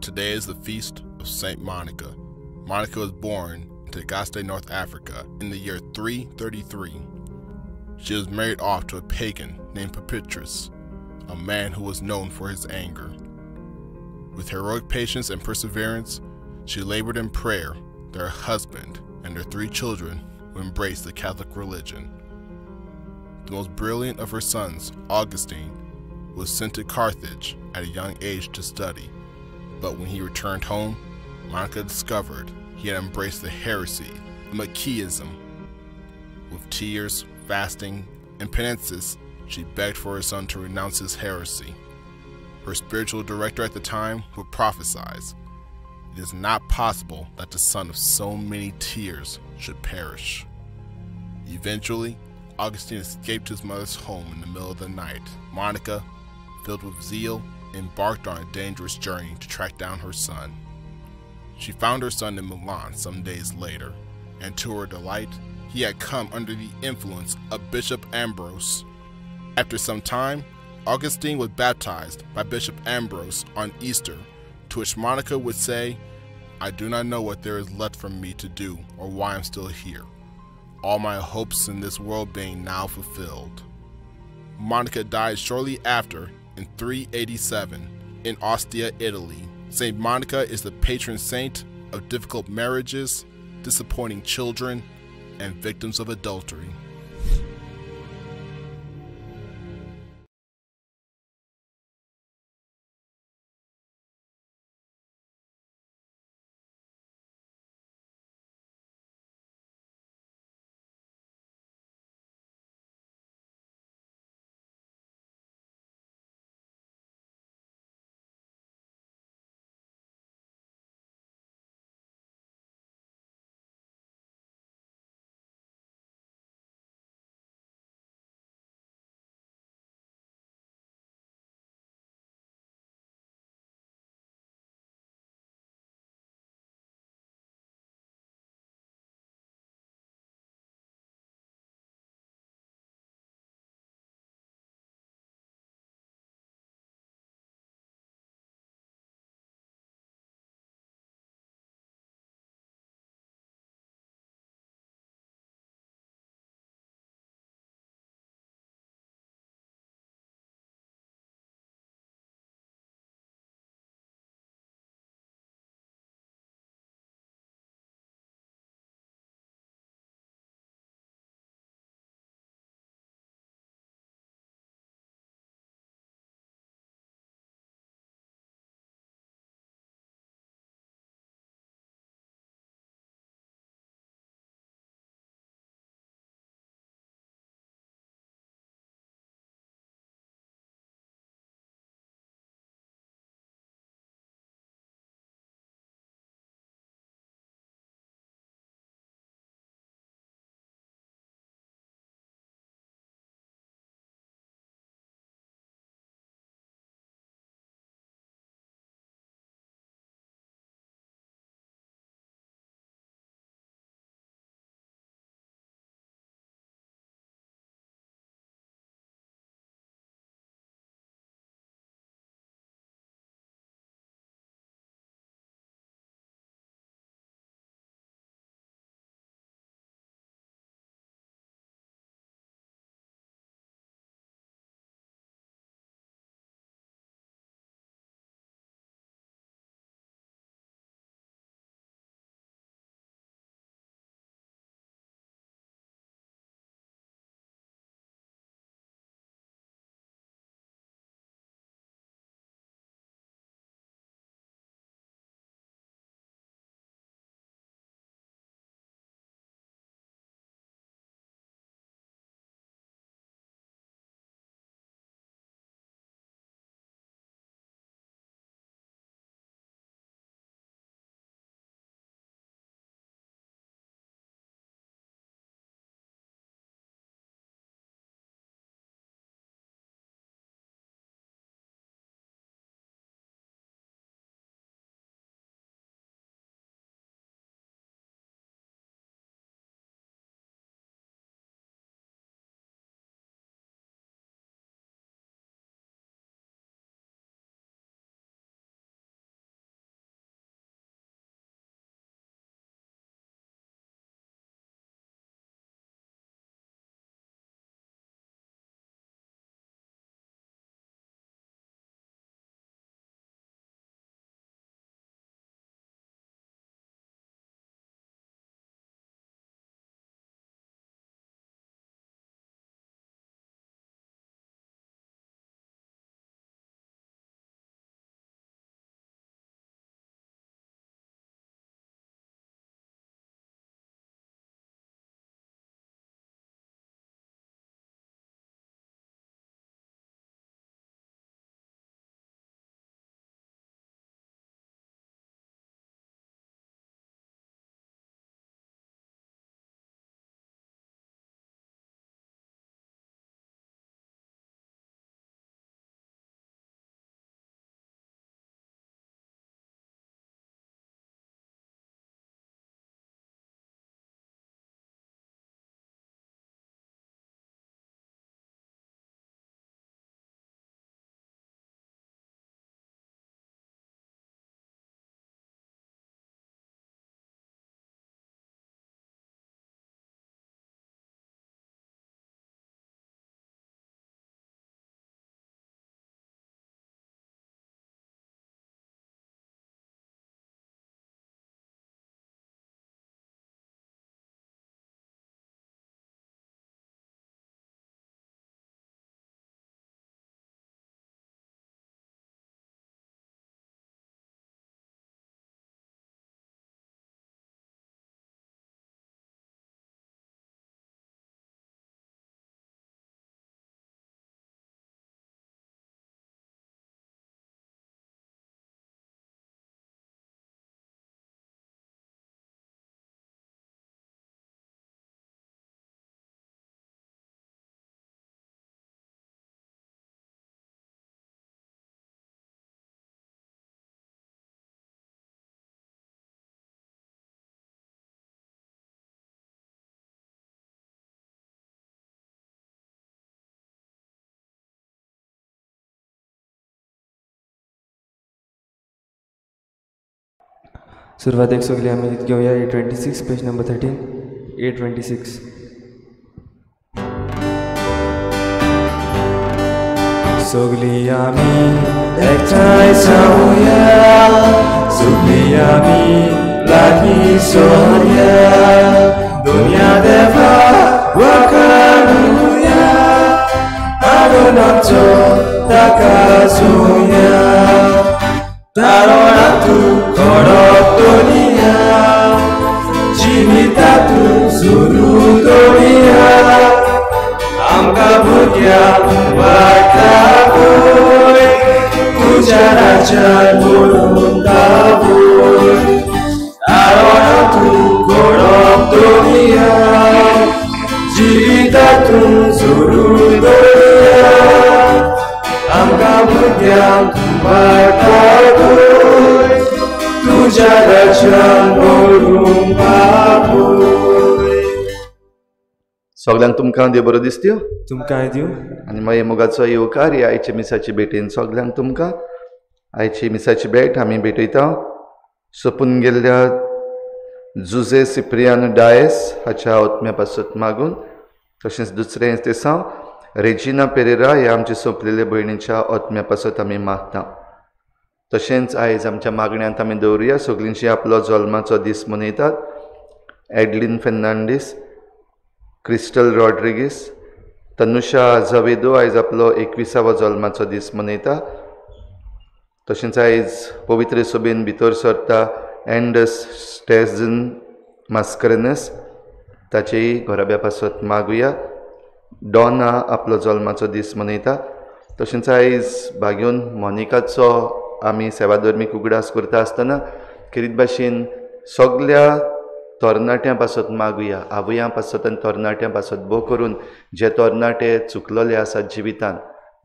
Today is the feast of Saint Monica. Monica was born in Tagaste, North Africa, in the year 333. She was married off to a pagan named Perpetuus, a man who was known for his anger. With heroic patience and perseverance, she labored in prayer that her husband and her 3 children would embrace the Catholic religion. The most brilliant of her sons, Augustine, was sent to Carthage at a young age to study, but when he returned home, Monica discovered he had embraced the heresy of Manichaeism. With tears, fasting, and penances, she begged for her son to renounce his heresy. Her spiritual director at the time would prophesize, "It is not possible that the son of so many tears should perish." Eventually, Augustine escaped his mother's home in the middle of the night. Monica, filled with zeal, embarked on a dangerous journey to track down her son. She found her son in Milan some days later, and to her delight, he had come under the influence of Bishop Ambrose. After some time, Augustine was baptized by Bishop Ambrose on Easter, to which Monica would say, "I do not know what there is left for me to do or why I'm still here, all my hopes in this world being now fulfilled." Monica died shortly after in 387 in Ostia, Italy. Saint Monica is the patron saint of difficult marriages, disappointing children, and victims of adultery. सुरवातेक सगळीं आमी घेवया 826 पेज number 13 826. सगळीं आमी एकठांय जावया, सगळीं आमी लागीं सोरया, दुनिया देवा वखाणुया, आडोनाचो ताका सुया, तारोणा तूं घडप दुनिया, जिविता तूं सुरू दवरिया, आमकां भुरग्यांक वाट दाखय, तुज्या राज्यान व्हरून दाखय, तारोणा तूं घडप दुनिया, जिविता तूं सुरू दवरिया, आमकां भुरग्यांक वाट दाखय, तुज्या राज्यान व्हरून दाखय. सगळ्यांक तुमकां देव बरो दिसत्यो, तुमकांय दिवं. आनी मागीर मोगाचो येवकार ह्या आयच्या मिसाची भेटेन सगळ्यांक तुमकां. आयची मिसाची भेट आमी भेटयता सोंपून गेल्ल्या जुजे सिप्रियानो डायस हाच्या आत्म्या पासत मागून, तशेंच दुसरें तेसांव रेजिना पेरेरा ह्या आमच्या सोंपलेल्या भयणीच्या आत्म्या पासत आमी मागता. तशेंच आयज आमच्या मागण्यांत आमी दवरुया सगळींची आपलो जल्माचो दीस मनयतात. एडलीन फेर्नांडीस, क्रिस्टल रॉड्रिगीस, तनुषा अझवेदो आयज आपलो 21वो जल्माचो दीस मनयता. तशेंच आयज पवित्र सभेन भितर सरता एंडस स्टेझन मास्करेनस, ताचेय घराब्या पासत मागुया. डॉना आपलो जल्माचो दीस मनयता. तशेंच आयज भाग्योन मोनिकाचो आमी सेवाधर्मीक उगडास करता आसतना खेरीत भाशेन सगल्या तरणाट्यां पासत मागुया, आवयां पासत आनी तरणाट्यां पासत, भोव करून जे तरणाटे चुकलेले आसात जिवितान,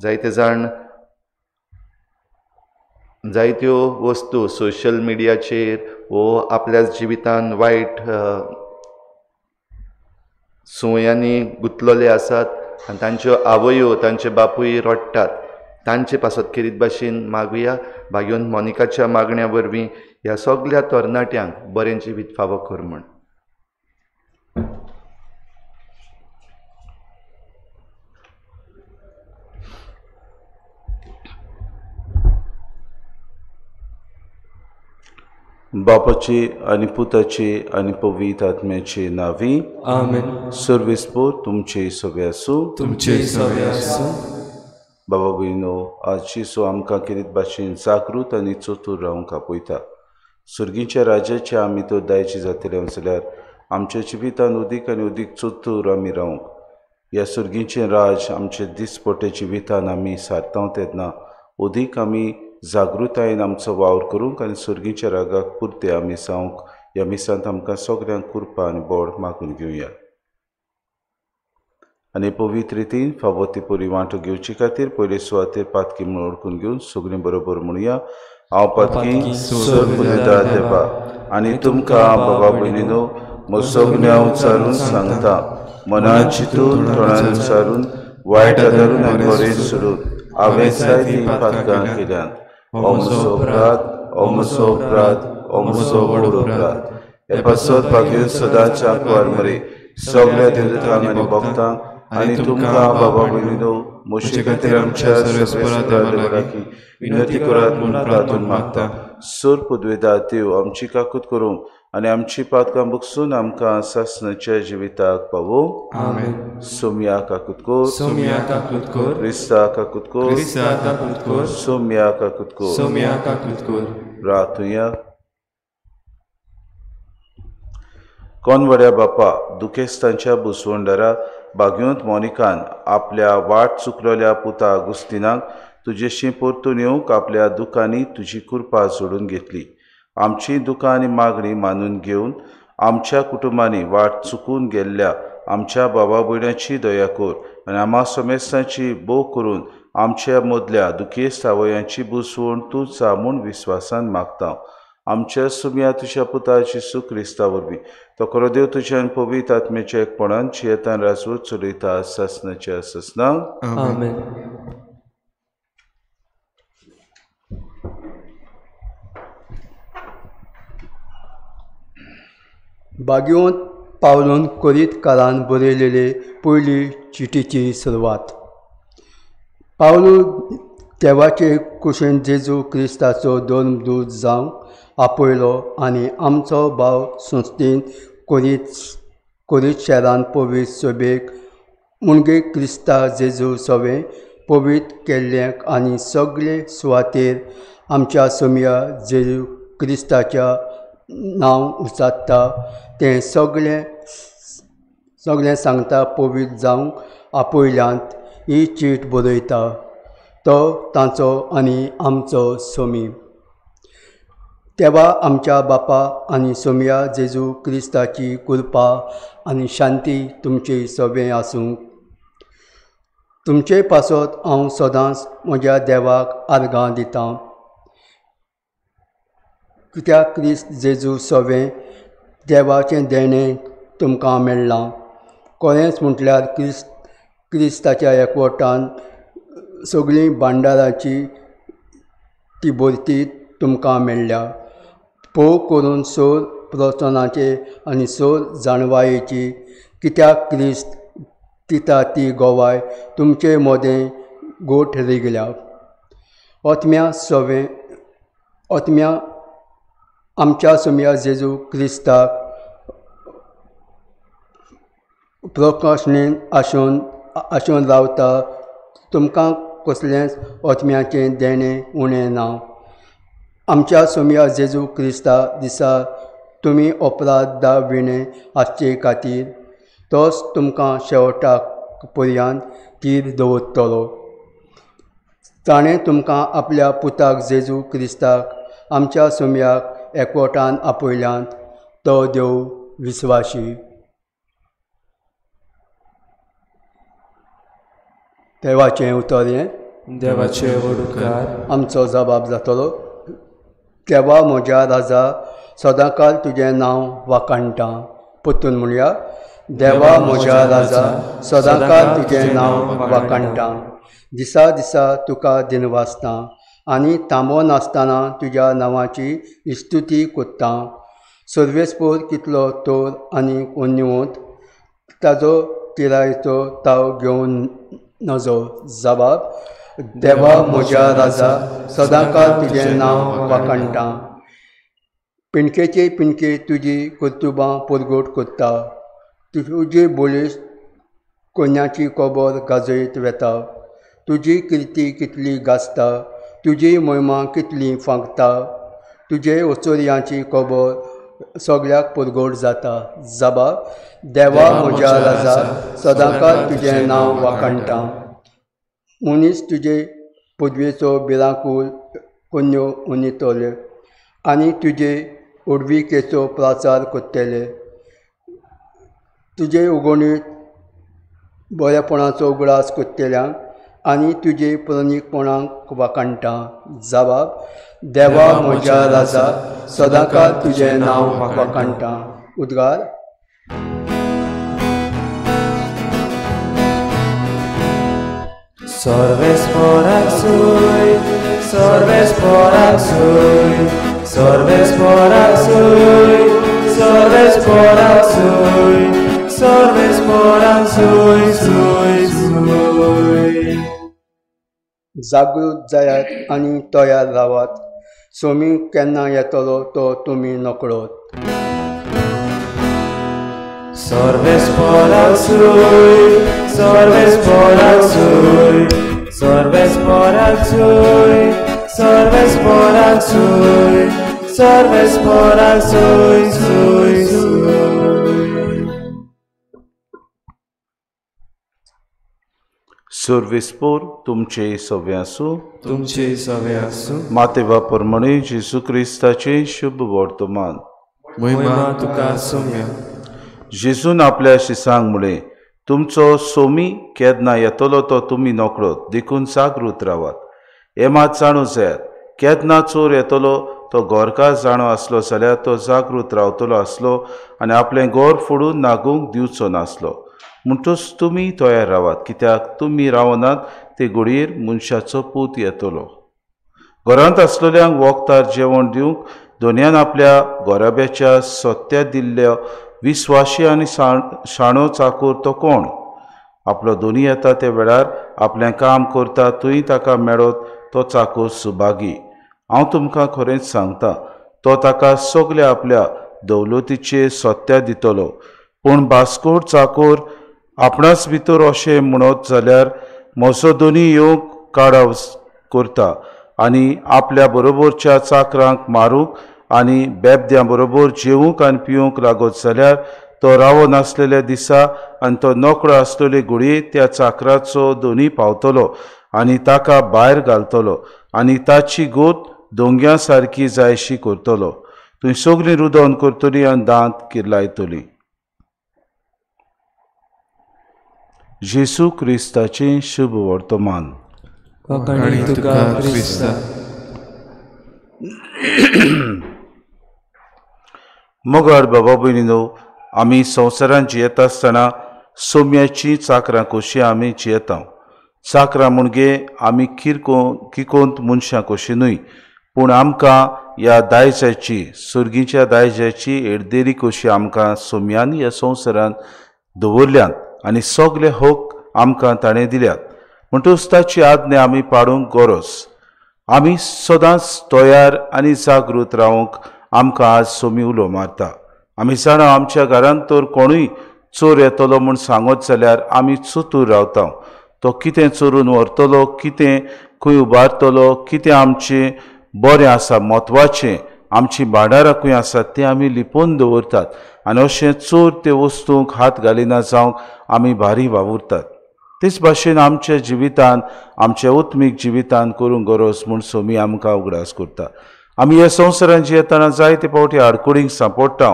जायते जाण जायत्यो वस्तू सोशल मिडियाचेर वो आपल्या जिवितान वायट सुवयांनी गुंतलेले आसात आनी तांच्यो आवयो तांचे बापूय रडटात, तांचे पासत खेरीत भाशेन मागुया. भाग्योन मोनिकाच्या मागण्या वरवीं ह्या सगल्या तरणाट्यांक बरें जिवीत फावो कर म्हूण. बापाची आनी पुताची आनी पवित्र आत्म्याची नांवी आमेन. सर्वेस्पोर तुमचे सगळे आसूं, तुमचे सगळे आसूं. बाबा भयणो, आज जेजू आमकां खेरीत भाशेन जागृत आनी चतूर रावंक आपयता. सुर्गीच्या राज्याचे आमी तर दायजी जातले जाल्यार आमच्या जिवितान उदीक आनी उदीक चतूर आमी रावंक. ह्या सुर्गीचें राज आमचे दिसपट्टे जिवितान आमी सारता तेन्ना उदीक आमी जागृतायेन आमचो वावर करूंक आनी सुर्गीच्या रागाक पुरते आमी जावंक ह्या मिसांत आमकां सगळ्यांक कृपा आनी बोड मागून घेवया. आनी पवित्र रितीन फावो ती पुरी वांटो घेवचे खातीर पयले सुवातेर पातकी म्हणून वळखून घेवन सगळीं बरोबर म्हणुया. हांव पातकी सर्व देवा आनी तुमकां बाबा भयणीनो म्हजो गुन्यांव उच्चारून सांगता, मनान चिंतून तोंडान उच्चारून वायट आदारून आनी बरें सोडून हांवें जायतीं पातकां केल्यांत. हो म्हजो अपराध, हो म्हजो अपराध, हो म्हजो व्हड अपराध. हे पासत भाग्य सदांच्या कुवार मरे सगळ्या देवतांक आनी भक्तांक आनी तुमकां बाबा भयणीनो म्हजे खातीर आमच्या सर्वेस्परा देवालागीं विनंती करात म्हूण प्रार्थून मागता. सोर पुदवेदा देव आमची काकूत करूंक आनी आमची पातकां बगसून आमकां सासणाच्या जिविताक पावो. आमेन. सोम्या काकूत कोर, सोम्या काकूत कोर, क्रिस्ता काकूत कोर, क्रिस्ता काकूत कोर, सोम्या काकूत कोर, सोम्या काकूत कोर. रातुया. कोनवड्या बापा, दुखेस्तांच्या बुसवंडरा बागयोंत मोनिकान आपल्या वाट चुकलेल्या पुता आगुस्तिनाक तुजेशी परतून येवंक आपल्या दुकांनी तुजी कृपा जोडून घेतली. आमची दुकां आनी मागणी मानून घेवन आमच्या कुटुंबांनी वाट चुकून गेल्ल्या आमच्या बाबा भयणाची दया कर आनी आमा समेस्तांची भोव करून आमच्या मदल्या दुखेस्त आवयांची बुसवण तूं जा म्हूण विस्वासान मागता. आमच्या सुम्या तुज्या पुता जेजू क्रिस्ता वरवीं तो खरो देव तुज्या पवित्र आत्म्याच्या एकपणान जियेतान राजवट चलयता सासणाच्या सासना. आमेन. बागिवंत पावलून कोरीतकारान बरयलेले पयली चिटीची सुरवात. पावलू देवाचे कुशीन जेजू क्रिस्ताचो धर्मदूत जावंक आपयलो आनी आमचो भाव संस्थेन कोरीत शारान पवित्र सभेक म्हणजे क्रिस्ता जेजू सवें पवित्र केल्ल्यांक आनी सगळे सुवातेर आमच्या सोमया जेजू क्रिस्ताच्या नांव उचारता तें सगळें सगळें सांगता पवित्र जावंक आपयल्यांत ही चीट बरयता. तो तांचो आनी आमचो सोमी. तेवा आमच्या बापा आनी सोमया जेजू क्रिस्ताची कृपा आनी शांती तुमचे सगळें आसूं. तुमचे पासत हांव सदांच म्हज्या देवाक आर्गां दितां, कित्याक क्रिस्त जेजू सवें देवाचें देणें तुमकां मेळ्ळां. खरेंच म्हटल्यार क्रिस्ताच्या एकवटान सगळीं भांडाराची ती भरती तुमकां मेळ्ळ्या. पोव करून सोर प्रवचनाचे आनी सोर जाणवायेची, कित्याक क्रिस्त दिता ती गोवाय तुमचे मदें गोठ रिगल्या. ओतम्या सवें ओतम्या आमच्या सोमया जेजू क्रिस्ताक प्रकाशणेन आशोन आशोन रावता. तुमकां कसलेंच ओतम्याचें देणें उणें ना. आमच्या सोमया जेजू क्रिस्ता दिसा तुमी अपराधा विणें आसचे खातीर तोच तुमकां शेवटाक पर्यंत तीर दवरतलो. ताणें तुमकां आपल्या पुताक जेजू क्रिस्ताक आमच्या सोमयाक एकवटान आपयल्यांत. तो देव विस्वाशी. देवाचें उतर हें देवाचे उपकार. आमचो जबाब जातलो. देवा म्हज्या राजा सदांकाल तुजें नांव वाखाणटा. परतून म्हणया, देवा म्हज्या राजा सदांकाल तुजें नांव वाखाणटा. दिसा दिसा तुका दिनवासता आनी थांबो नासतना तुज्या नांवाची इस्तुती कोत्ता. सर्वेस्पोर कितलो तोर आनी कोन्निवंत ताजो तिरायचो ताव घेवन नजो. जबाब देवा म्हज्या राजा सदांकाल तुजें नांव वाखाणटा. पिणकेचे पिणके तुजी कर्तुबां परगट कोत्ता. तुजी बोलीस कोन्याची खबर गाजयत वेता. तुजी किर्ती कितली गाजता, तुजी महिमा कितली फांकता. तुजे ओचोरयांची खबर सगळ्याक परगट जाता. जबाब देवा म्हज्या राजा सदांकाल तुजें नांव वाखाणटा. मनीस तुजे पदवेचो भिरांकूळ कोन्यो उनितले आनी तुजे उडविकेचो प्रचार करतले. तुजे उगणीत बरेपणाचो उगडास करतल्यांक आनी तुजे प्रणीकपणाक वाखाणटा. जबाब देवा म्हज्या राजा सदांकाल तुजें नांव वाखाणटा. उद्गार. Sorves por azul, sorves por azul, sorves por azul, sorves por azul, sorves por azul, sui, sui. जागृत जायात आनी तयार रावात. सोमी केन्ना येतलो तो तुमी नकळत. Sorves por azul, sorves por azul, sorves por azul, sorves por azul, sorves por azul, sui, sui. सर्वेस्पोर तुमचे सवे आसूं. तुमचे सवे आसूं. मातेवा प्रमाणे जेजू क्रिस्ताचें शुभ वर्तमान. महिमा तुका सोम्या. जेजून आपल्या शिसांक म्हळें, तुमचो सोमी केन्ना येतलो तो तुमी नकळत, देखून जागृत रावात. हें मात जाणू जायात, केन्ना चोर येतलो तो घरकार जाणो आसलो जाल्यार तो जागृत रावतलो आसलो आनी आपलें घर फोडून नागूंक दिवचो नासलो. म्हणटच तुमी तयार रावात, कित्याक तुमी रावनात ते घडयेर मनशाचो पूत येतलो. घरांत आसलेल्यांक वखदार जेवण दिवंक धनयान आपल्या गोराब्याच्या सत्या दिल्ल्या विस्वाशी आनी शाणो चाकूर तो कोण? आपलो दोनी येता त्या वेळार आपलें काम करता थंय ताका मेळत तो चाकूर सुभागी. हांव तुमकां खरेंच सांगता, तो ताका सगल्या आपल्या दौलतीचेर सत्या दितलो. पूण बास्कोट चाकूर आपणाच भितर अशें म्हणत जाल्यार म्हजो दोनी येवंक काडाव करता आनी आपल्या बरोबरच्या चाकरांक मारूंक आनी बेबद्यां बरोबर जेवूंक आनी पिवंक लागत जाल्यार तो रावो नासलेल्या दिसा आनी तो नकळो आसलेले घडये त्या चाकराचो दोनी पावतलो आनी ताका भायर घालतलो आनी ताची गोत दोंग्या सारकी जायशी करतलो. थंय सगळीं रुदन करतली आनी दांत किर्लायतली. जेजू क्रिस्ताचें शुभ वर्तमान. मगर बाबा भयणीनो, आमी संवसारांत जियेता आसतना सोम्याची चाकरां कशी आमी जियेता. चाकरां म्हणजे आमी किकोंत मनशां कशी न्हय, पूण आमकां ह्या दायजाची, सुर्गीच्या दायजाची एडदेरी कशी आमकां सोम्यान ह्या संवसारांत दवरल्यात आनी सगळे हक आमकां ताणें दिल्यात. म्हणटकच ताची आज्ञा आमी पाडूंक गरज. आमी सदांच तयार आनी जागृत रावंक आमकां आज सोमी उलो मारता. आमी जाणा आमच्या घरांत तर कोणूय चोर येतलो म्हूण सांगत जाल्यार आमी चतूर रावता. तो कितें चोरून व्हरतलो, कितें खंय उबारतलो, कितें आमचें बरें आसा म्हत्वाचें, आमची भांडारां खंय आसात तें आमी लिपोवन दवरतात आनी अशें चोर ते वस्तूंक हात घालिना जावंक आमी भारी वावुरतात. तेच भाशेन आमच्या जिवितान, आमच्या उत्मीक जिवितान करूंक गरज म्हूण सोमी आमकां उगडास करता. आमी ह्या संवसारांत जियेतना जायते फावटी आडखळींक सांपडटा,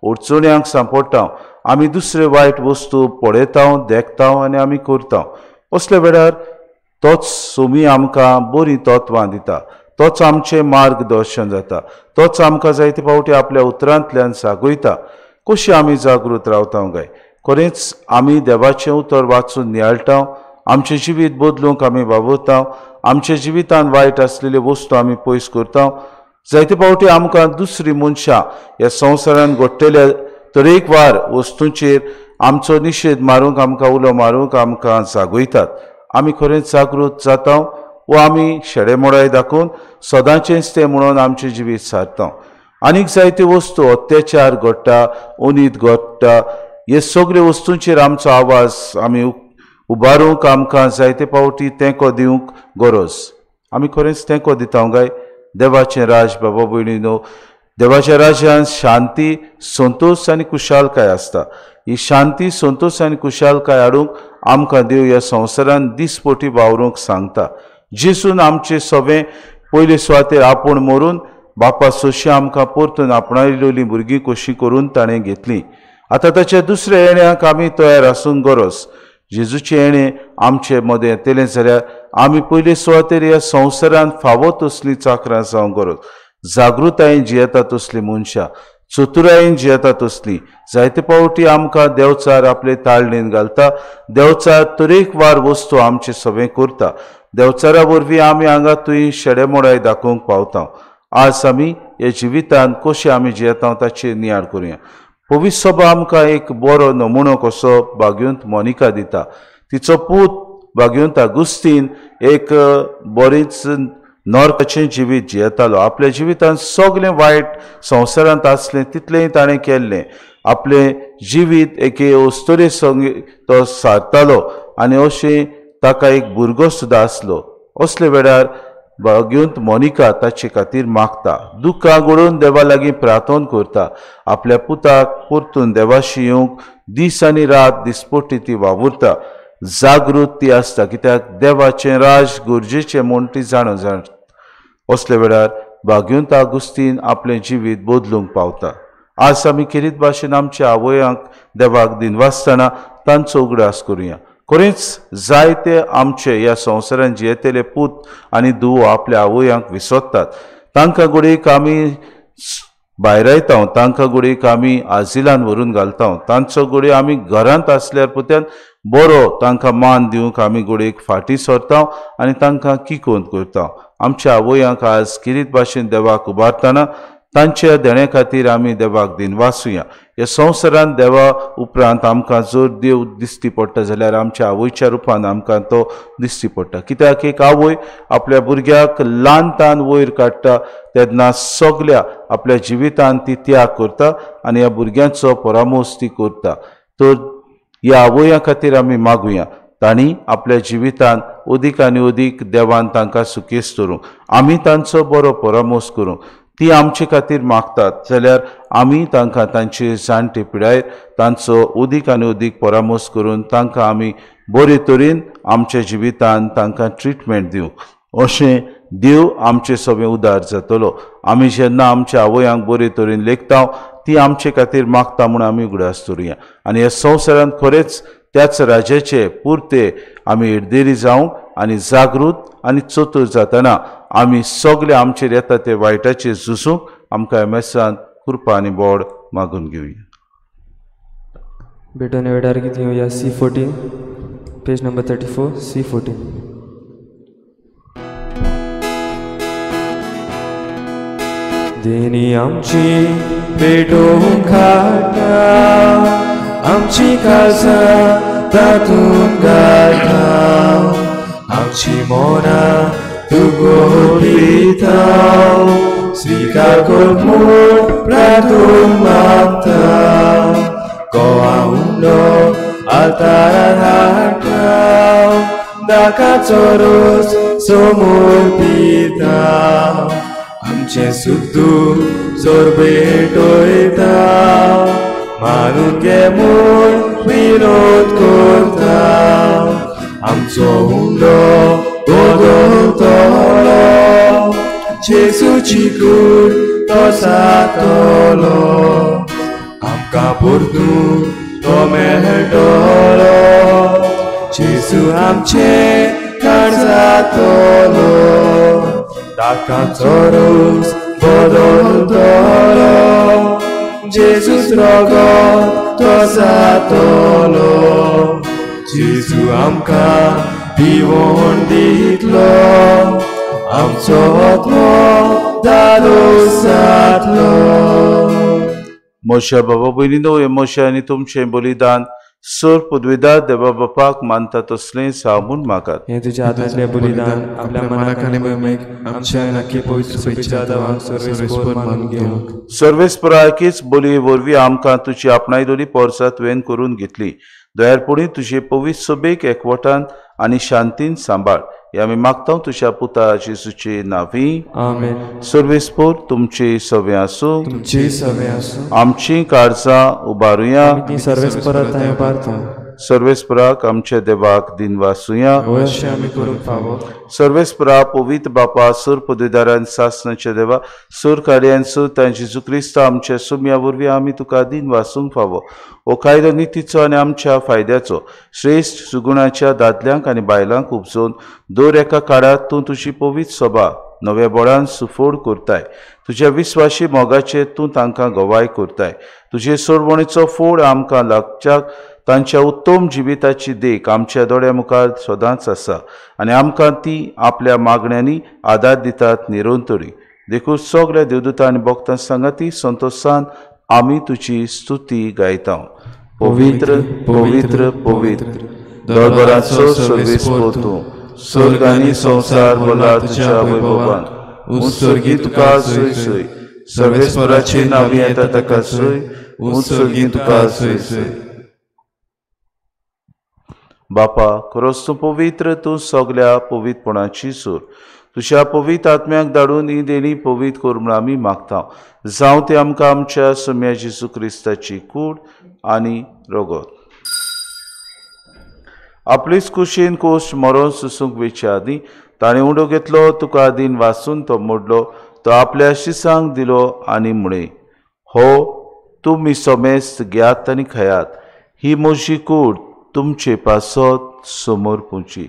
अडचण्यांक सांपडटा. आमी दुसरे वायट वस्तू पळयता, देखता आनी आमी करता. असल्या वेळार तोच सोमी आमकां बरीं तत्वां दिता, तोच आमचें मार्गदर्शन जाता, तोच आमकां जायते फावटी आपल्या उतरांतल्यान जागयता. कशी आमी जागृत रावता काय? खरेंच आमी देवाचें उतर वाचून नियाळटा, आमचें जिवीत बदलूंक आमी वावुरता, आमच्या जिवितान वायट आसलेल्यो वस्तू आमी पयस करता. जायते फावटी आमकां दुसरी मनशां ह्या संवसारान घडटल्या तरेकवार वस्तूंचेर आमचो निशेध मारूंक, आमकां उलो मारूंक आमकां जागयतात. आमी खरेंच जागृत जाता वो आमी शेडेमोडाय दाखोवन सदांचेंच तें म्हणून आमचें जिवीत सारता. आनीक जायत्यो वस्तू, अत्याचार घडटा, अनीत घडटा, हे सगळे वस्तूंचेर आमचो आवाज आमी उबारूंक आमकां जायते फावटी तेंको दिवंक गरज. आमी खरेंच तेंको दिता काय? देवाचें राज बाबा भयणीनो, देवाच्या राज्यांत शांती, संतोश आनी खुशालकाय आसता. ही शांती, संतोश आनी खुशालकाय हाडूंक आमकां देव ह्या संवसारांत दिसपोटी वावरूंक सांगता. जेजून आमचे सगळें पयले सुवातेर आपूण मरून बापा सोशी आमकां परतून आपणायलेली भुरगीं कशी करून ताणें घेतली. आतां ताच्या दुसऱ्या येण्याक आमी तयार आसूंक गरज. जेजूचें येणें आमचे मदें येतलें जाल्यार आमी पयले सुवातेर ह्या संवसारांत फावो तसलीं चाकरां जावंक गरज. जागृतायेन जियेता तसलीं मनशां, चतुरायेन जियेता तसलीं. जायते फावटी आमकां देवचार आपले ताळणेन घालता, देवचार तरेकवार वस्तू आमचे सगळें करता. देवचारा वरवीं आमी हांगा थंय शेडेमोडाय दाखोवंक पावता. आज आमी ह्या जिवितांत कशें आमी जियेता ताचेर नियाळ करुया. पवित्र सभा आमकां एक बरो नमुनो कसो बागेवंत मोनिका दिता. तिचो पूत बागेवंत आगुस्तीन एक बरीच नरकाचें जिवीत जियेतालो. आपल्या जिवितांत सगळें वायट संवसारांत आसलें तितलेंय ताणें केल्लें. आपलें जिवीत एके अस्तुरे संग तो सारतालो आनी अशें ताका एक भुरगो सुद्दां आसलो. असले वेळार बागेवंत मोनिका ताचे खातीर मागता, दुख्खां गळोवन देवा लागीं प्रार्थना करता. आपल्या पुताक परतून देवाशी येवंक दीस आनी रात दिसपट्टी ती वावुरता. जागृत ती आसता, कित्याक देवाचें राज गरजेचें म्हूण ती जाणून जाण. असल्या वेळार बागेवंत आगुस्तीन आपलें जिवीत बदलूंक पावता. आज आमी खेरीत भाशेन आमच्या आवयांक देवाक दिनवासतना तांचो उगडास करुया. खरेंच जायते आमचे ह्या संवसारांत जियेतले पूत आनी धुवो आपल्या आवयांक विसरतात. तांकां घडयेक आमी भायरायता, तांकां घडयेक आमी आजिलान व्हरून घालता, तांचो घडये आमी घरांत आसल्यार पुत्यान बरो तांकां मान दिवंक आमी घडयेक फाटीं सरता आनी तांकां किकोंत करता. आमच्या आवयांक आज खेरीत भाशेन देवाक उबारतना तांच्या देण्या खातीर आमी देवाक दिनवासुया. ह्या संवसारांत देवा उपरांत आमकां जर देव दिश्टी पडटा जाल्यार आमच्या आवयच्या रुपान आमकां तो दिश्टी पडटा. कित्याक एक आवय आपल्या भुरग्याक ल्हान तान वयर काडटा तेन्ना सगल्या आपल्या जिवितान ती त्याग करता आनी ह्या भुरग्यांचो परामोस ती करता. तर ह्या आवयां खातीर आमी मागुया तांणी आपल्या जिवितान अदीक आनी अदीक देवान तांकां सुखेस्त दवरूंक, आमी तांचो बरो परामोस करूंक. ती आमचे खातीर मागतात जाल्यार आमी तांकां तांचे जाणटे पिरायेर तांचो अदीक आनी अदीक परामोस करून तांकां आमी बरे तरेन आमच्या जिवितान तांकां ट्रिटमेंट दिवंक. अशें देव आमचे सगळें उदार जातलो. आमी जेन्ना आमच्या आवयांक बरे तरेन लेखता ती आमचे खातीर मागता म्हूण आमी उगडास दवरुया आनी ह्या संवसारांत खरेंच त्याच राजाचे पुरते आमी एडदेरी जावंक आनी जागृत आनी चतूर जातना आमी सगळे आमचेर येता ते वायटाचेर झुजूंक आमकां एमेसान कृपा आनी बोड मागून घेवया. भेटून वेळार गीत घेवया C14 page number 34 C14. देणी आमची भेटोवंक हाडटा, आमची काळजां तातूंत घालता, आमची मनां तूं गोपिता, स्विकार कर म्हूण प्रार्थून मागता. गोवा उंडो आल्तारार हाडटा, दाकाचो रोस समोर पिता, आमचें सुख जोर भेटयता, मानून घे म्हूण विनोद करता. आमचो उंडो बदलतलो, जेजूची कूड तो जातलो, आमकां परतून तो मेळटलो, जेजू आमचें खाण जातलो, ताकाचो रोस बदलतलो, जेजूच रगत तो जातलो, जेजू आमकां पिवोण दितलो, आमचो आत्मो धादोस जातलो. म्हज्या बाबा भयणीनो, हें म्हजें आनी तुमचें बलिदान सर पदवेदार देवा बापाक मानता तसलें जावं म्हूण मागात. हें तुज्या हातांतलें बलिदान आपल्या मनाक आनी महिमेक आमच्या नक्की पवित्र सभेच्या देवाक सर्वेस्पर मानून घेवंक. सर्वेस्पराकीच बलये वरवीं आमकां तुजी आपणायलोली पोरसां तुवें करून घेतली. दयाळपणी तुजे पवित्र सभेक एकवटान आनी शांतीन सांबाळ. हे आमी मागता तुज्या पुता जेजूचे नांवी. आमेन. सर्वेस्पर तुमचे सवे आसूं, तुमचे सवे आसूं. आमची काळजां उबारुया, सर्वेस्परा थंय उबारता. सर्वेस्पराक आमच्या देवाक दिनवासुया, अशें आमी करूंक फावो. सर्वेस्परा पवित्र बापा, सूर पदवीदारान सासनाच्या देवा, सूर कार्यान सूर जेजू क्रिस्ता आमच्या सुम्या वरवीं आमी तुका दिनवासूंक फावो. हो कायदो नितीचो आनी आमच्या फायद्याचो श्रेश्ठ सुगुणाच्या दादल्यांक आनी बायलांक उपजोवन दर एका काळांत तूं तुजी पवित्र सभा नव्या बळान सुफोड करताय. तुज्या विस्वाशी मोगाचे तूं तांकां गवाय करताय. तुजे सोडवणेचो फोड आमकां लागच्याक तांच्या उत्तम जिविताची देख आमच्या दोळ्या मुखार सदांच आसा आनी आमकां ती आपल्या मागण्यांनी आदार दितात निरंतरी. देखून सगल्या देवदूतां आनी भक्तां सांगाती संतोशान आमी तुजी स्तुती गायता. पवित्र पवित्र पवित्र दरबाराचो सर्वेस्पर तूं, स्वर्ग आनी संवसार भरला तुज्या वैभवान. उंच स्वर्गी तुका सोय सोय, सर्वेस्पराचे नांवी येता ताका सोय, उंच स्वर्गी तुका सोय सोय. बापा, खरोच तूं पवित्र, तूं सगल्या पवित्रपणाची सूर. तुज्या पवित्र आत्म्याक धाडून ही देणी पवित्र कर म्हूण आमी मागता. जावं तें आमकां आमच्या सोम्या जेजू क्रिस्ताची कूड आनी रगत. आपलीच कुशीन कोश मरोन सुसूंक वेचे आदीं ताणें उंडो घेतलो, तुका दिन वासून तो मोडलो, तो आपल्या शिसांक दिलो आनी म्हळें, हो तुमी समेस्त घेयात आनी खायात, ही म्हजी कूड तुमचे पासत समोर पुची.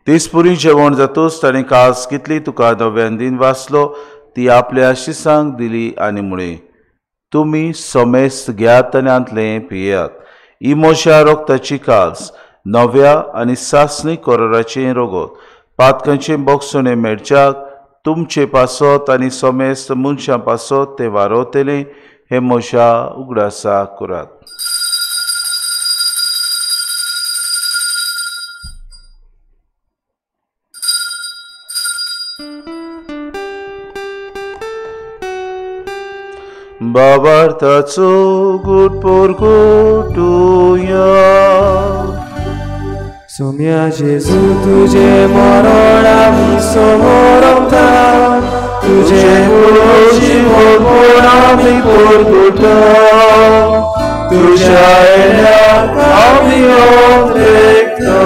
तेचपुरी जेवण जातूच ताणें कास कितली तुका नव्यान दिन वाचलो, ती आपल्या शिसांक दिली आनी म्हळें, तुमी समेस्त घेयात आनी आंतलें पियात, ही म्हज्या रक्ताची कास नव्या आनी सासणी कोराराचें रोगोत पातकांचें बोगसणें मेळच्याक तुमचे पासत आनी समेस्त मनशां पासत तें वारवतलें हें म्हज्या उगडासाक करात. बाबार्थाचो गुट पोरगुटुया. सोम्या जेजू तुझे मरण आमी समोरता, तुझे पुनर्जीवनपण आमी पोरगुटा, तुझ्या येण्याक आमी ओंद्रेकता.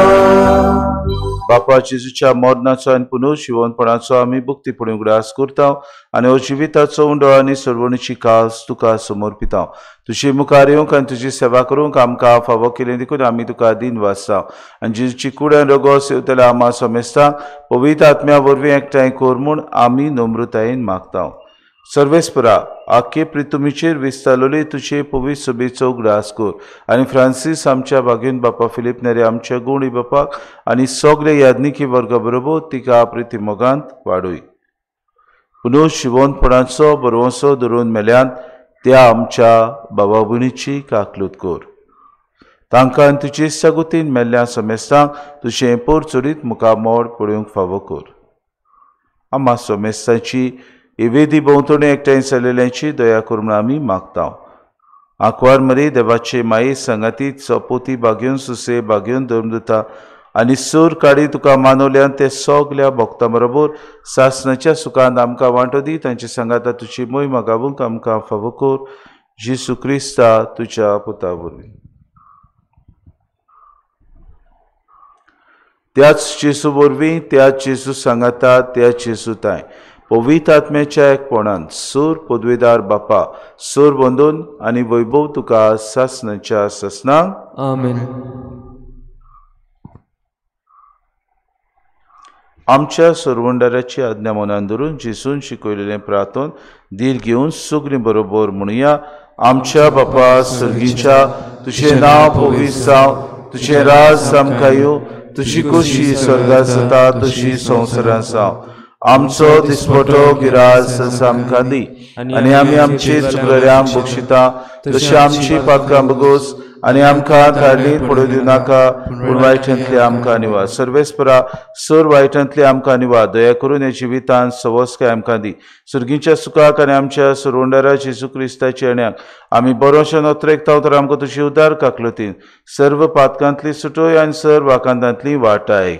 बापा जेजूच्या मरणाचो आनी पुनर्जिवनपणाचो आमी भक्तीपणी उगडास करता आनी हो जिविताचो उंडो आनी सर्वणीची कास तुका समर्पिता. तुजे मुखार येवंक आनी तुजी सेवा करूंक आमकां फावो केलें देखून आमी तुका दिन वाचता आनी जेजूची कूड आनी रोगो सेवतल्या आमा समेस्तांक पवित्र आत्म्या वरवीं एकठांय कर म्हूण आमी नम्रतायेन मागता. सर्वेस्परा आख्खे प्रितुमीचेर विस्तारलोले तुजे पवित्र सभेचो उगडास कर आनी फ्रांसीस आमच्या भागीन बापा फिलीप नेरे आमच्या गुणी बापाक आनी सगळे याज्ञिकी वर्गा बरोबर तिका प्रिती मोगांत वाडूय. पुनर्जिवनपणाचो बरवसो धरून मेल्यांत त्या आमच्या बाबा भयणीची काकलूत कर. तांकां आनी तुजे सागुतीन मेल्ल्या समेस्तांक तुजें पोर चडीत मुखामोड पळोवंक फावो कर. आमा समेस्तांची वेदी भोंवतणी एकठांय जाल्ल्याची दया कर म्हूण आमी मागता. आंकवार मरी देवाचे माये सांगाती चपोती बागेवन सुसे बागेवन धर्मदुता आनी सूर काडी तुका मानवल्यान ते सगल्या भक्तां बरोबर सासणाच्या सुखांत आमकां वांटो दी. तांचे सांगाता तुजी मोहिमा गावूंक आमकां फावो कर. जेजू क्रिस्ता तुज्या पुता वरवीं. त्याच जेजू वरवीं, त्याच जेजू सांगाता, त्याच जेजू ताय पवित्र आत्म्याच्या एकपणान सूर पदवेदार बापा सूर बंदून आनी वैभव तुका सासणाच्या सासणाक. आमेन. आमच्या सरवंडाराची आज्ञा मनान धरून जेजून शिकयलेलें प्रार्थन धीर घेवन सगळीं बरोबर म्हणुया. आमच्या बापा सर्गीच्या, तुजें नांव पवित्र जावं, तुजें राज आमकां येवं, तुजी खोशी स्वर्गांत जाता तशी संवसारांत जावं. आमचो दिसपटो गिरास आमकां दी आनी आमी आमचे चुकलऱ्यांक बक्षिता तशी आमची पातकां बगोस आनी आमकां धाडलीं पडूं दिवं नाका, पूण वायटांतली आमकां निवार. सर्वेस्परा सर वायटांतली आमकां निवार. दया करून ह्या जिवितांत सवस्काय आमकां दी. सुर्गीच्या सुखाक आनी आमच्या सरवंडारा जेजू क्रिस्ताच्या येण्याक आमी बरोशे नोत्रेकता तर आमकां तुजी उदार काकलतीन सर्व पातकांतली सुटोय आनी सर्व आकांतांतली वाटाय.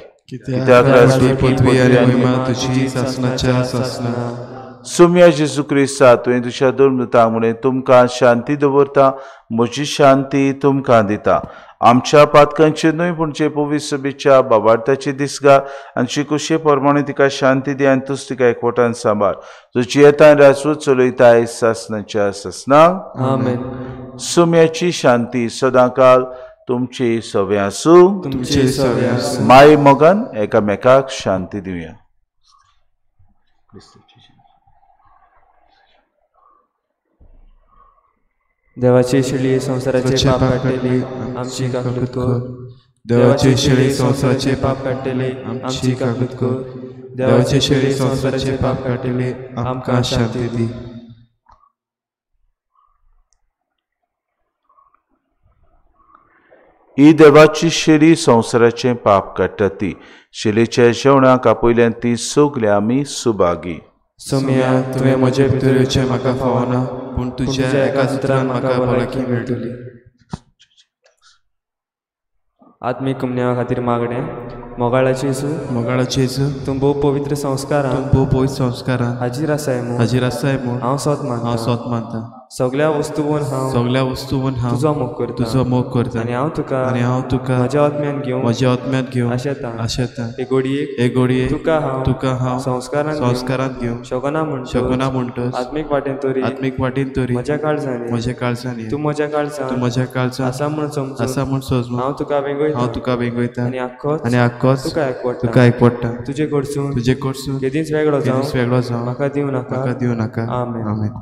सुम्या जेजू क्रिस्ता तुवें तुज्या धर्मदुतांक म्हणें तुमकां शांती दवरता, म्हजी शांती तुमकां दिता. आमच्या पातकांचेर न्हय पूण जे पवित्र सभेच्या बाबार्थाची दिसगा आनी शिकुशे प्रमाणे तिका शांती दी आनी तूच तिका एकवटान सांबाळ. तुजी येता राजवट चलयताय सासणाच्या सासणाक. आमेन. सुम्याची शांती सदांकाल तुमचे सवे आसूं. तुमचे सवे आसूं. माय मोगान एकामेकाक शांती दिवया. देवाची शेळी संवसाराचे पाप काडटली आमची काकूत कर. देवाची शेळी संवसाराचे पाप काडटली आमची काकूत कर. देवाची शेळी संवसाराचे पाप काडटली आमकां शांती दी. ही देवाची शेळी संवसाराचें पाप काडटा ती शेळीच्या जेवणाक आपयल्यान ती सगळी आमी सुभागी. सोम्या तुवें म्हजे भितर येवचें म्हाका फावना, पूण तुज्या एका उतरान म्हाका भलायकी मेळटली. आत्मीक कुमन्या खातीर मागणें. मोगाळाचे जेजू, मोगाळाचे जेजू, तूं भोव पवित्र संस्कारान, तूं भोव पवित्र संस्कारान हाजीर आसाय म्हूण, हाजीर आसाय म्हूण हांव सोत मानता, हांव सोत मानता. सगळ्या वस्तूवन हांव, सगळ्या वस्तूवन हांव तुजो मोग करता, तुजो मोग करता. आनी हांव तुका, आनी हांव तुका म्हज्या आत्म्यान घेवन, म्हज्या आत्म्यान घेवन आशेता, आशेता. हे घडयेक, हे घडयेक तुका हांव, तुका हांव संस्कारान, संस्कारान घेवंक शकना म्हूण, शकना म्हणटच आत्मीक वाटेन तरी, आत्मीक वाटेन तरी म्हज्या काळजान, म्हज्या काळजान तूं म्हज्या काळजान, तूं म्हज्या काळजान आसा म्हूण समजून, आसा म्हूण समजून हांव तुका वेंगयता, हांव तुका वेंगयता. आनी आख्खोच, आनी आख्खोच तुका एकवटा, तुका एकवटा. तुजे कडसून, तुजे कडसून केदींच वेगळो जावं, केदींच वेगळो जावं म्हाका दिवं नाका, म्हाका दिवं नाका. आमेन. आमेन.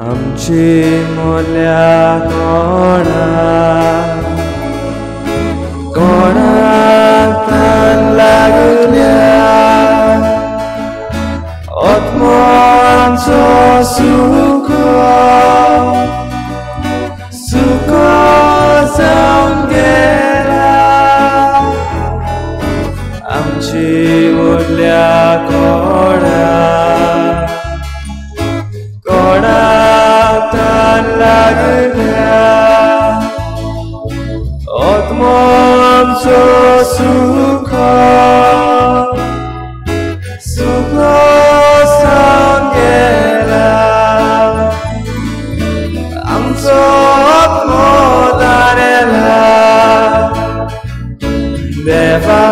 आमची मोल्या कोणा कोणाक तान लागल्या आत्म्यांचो सुको सुको जावन गेला आमची व्हडल्या कोणा कोणाक तान लागल्या आत्म्यांचो सुको सुको जावन गेला आमचो आत्मो तानेला देवा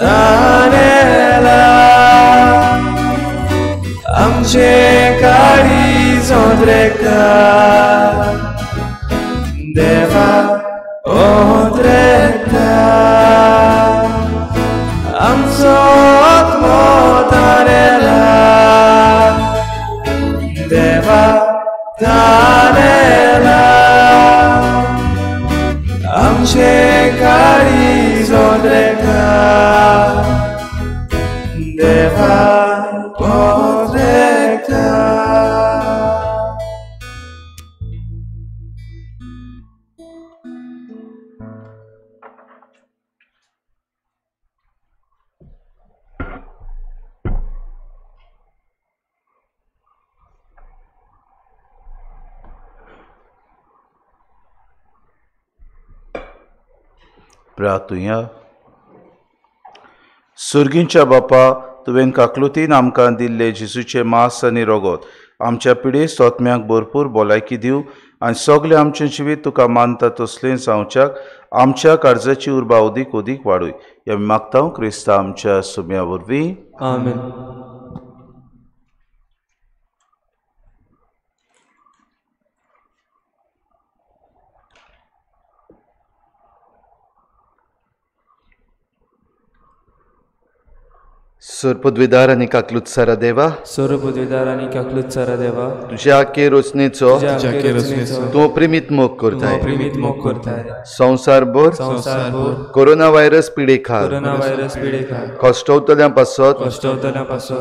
तानेला आमचें काळीज ओंद्रेता देवा ओंद्रेता आमचो आत्मो तानेला देवा तानेला आमचें काळीज ओंद्रेता देवा ओंद्रेता. प्रार्थुया. सुर्गींच्या बापा, तुवें काकलुतीन आमकां दिल्ले जेजूचें मांस आनी रगत आमच्या पिडे सोतम्याक भरपूर भलायकी दिवं आनी सगळें आमचें जिवीत तुका मानता तसलें जावच्याक आमच्या काळजाची उर्बा अदीक अदीक वाडूय. हें आमी मागता क्रिस्ता आमच्या सुम्या वरवीं. आमेन. सोरपदवीदार आनी काकलूत सारा देवा, सोरपदवीदार आनी काकलूत सारा देवा, तुझ्या आखे रचनेचो तूं प्रेमीत मोग करताय, संवसारभर कोरोना व्हायरस पिडेखाल कश्टवतल्यां पासत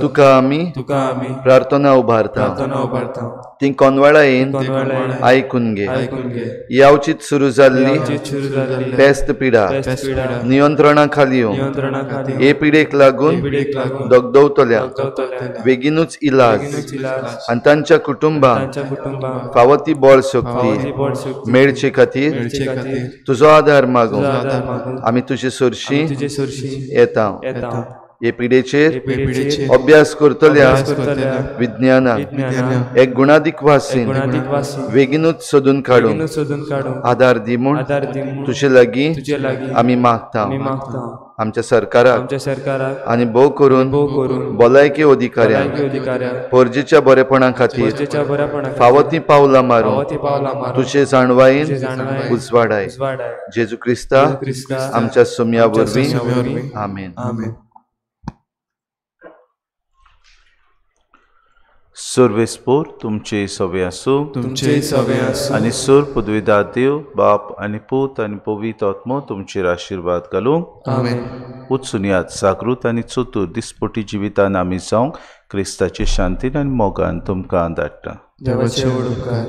तुका आमी प्रार्थना उबारता. ती कोनवाळायेन आयकून घे. यावचीत सुरू जाल्ली पेस्त पिडा नियंत्रणा खाली येवं. हे पिडेक लागून दगदवतल्या बेगीनूच इलाज आनी तांच्या कुटुंबाक फावो ती बळ शक्ती मेळचे खातीर तुजो आदार मागूं आमी तुजे सरशी येता. हे पिडेचेर अभ्यास करतल्या विज्ञानाक एक गुणादीक वासीन बेगीनूच सोदून काडूंक आदार दी म्हूण तुजे लागीं आमी मागता. आमच्या सरकाराक आनी भोव करून भलायकी अधिकाऱ्यांक परजेच्या बरेपणा खातीर फावो तीं पावलां मारूंक तुजे जाणवायेन उजवाडाय. जेजू क्रिस्ता आमच्या सोम्या वरवीं. आमेन. सर्वेस्पोर तुमचे सवे आसूं, तुमचे सवे आसूं आनी सोर पदवीदार देव बाप आनी पूत आनी पवित्र आत्मो तुमचेर आशिर्वाद घालूंक. आमेन. वचून यात जागृत आनी चतूर दिसपटी जिवितान आमी जावंक क्रिस्ताचे शांतीन आनी मोगान तुमकां धाडटा. देवाचे व्हड उपकार.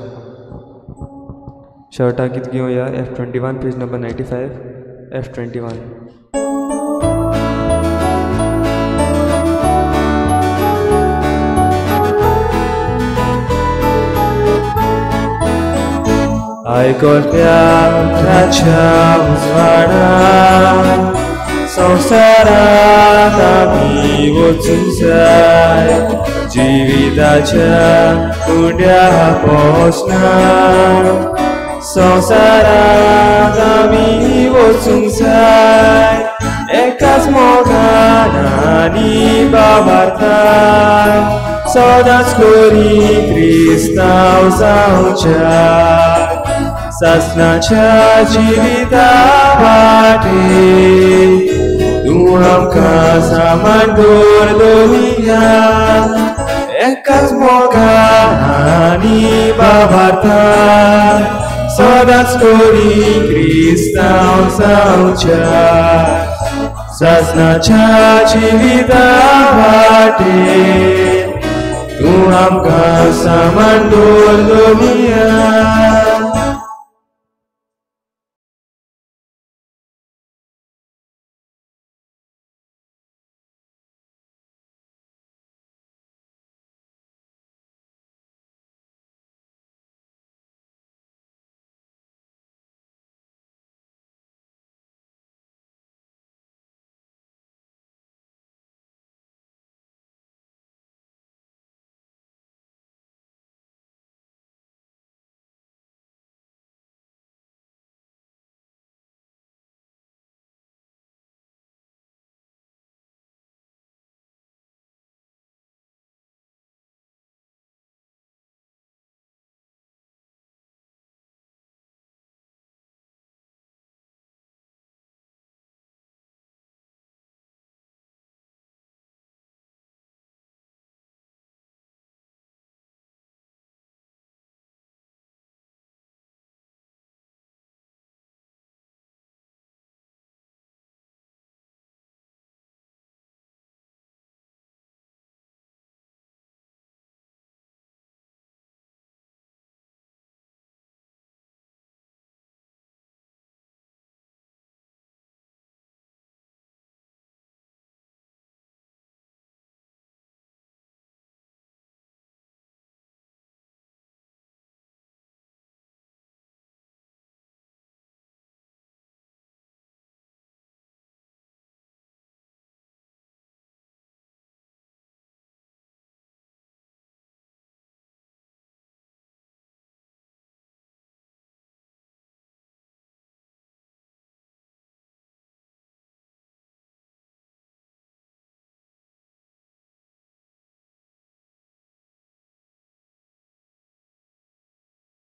शेवटाक गीत घेवया F21 page number 95 F21. आयकल्या उतराच्या उजवाडान संवसारांत आमी वचूंक जाय, जिविताच्या उंड्या पोसना संवसारांत आमी वचूंक जाय, एकाच मोगान आनी बाबार्थान सदांच करी क्रिस्तांव जावच्या सासनाच्या जिविता वाटे तूं आमकां सामान दवर दवरिया, एकाच मोगान आनी भावार्थान सदांच करी क्रिस्तांव जावच्या सासनाच्या जिविता वाटेर तूं आमकां सामान दवरुया.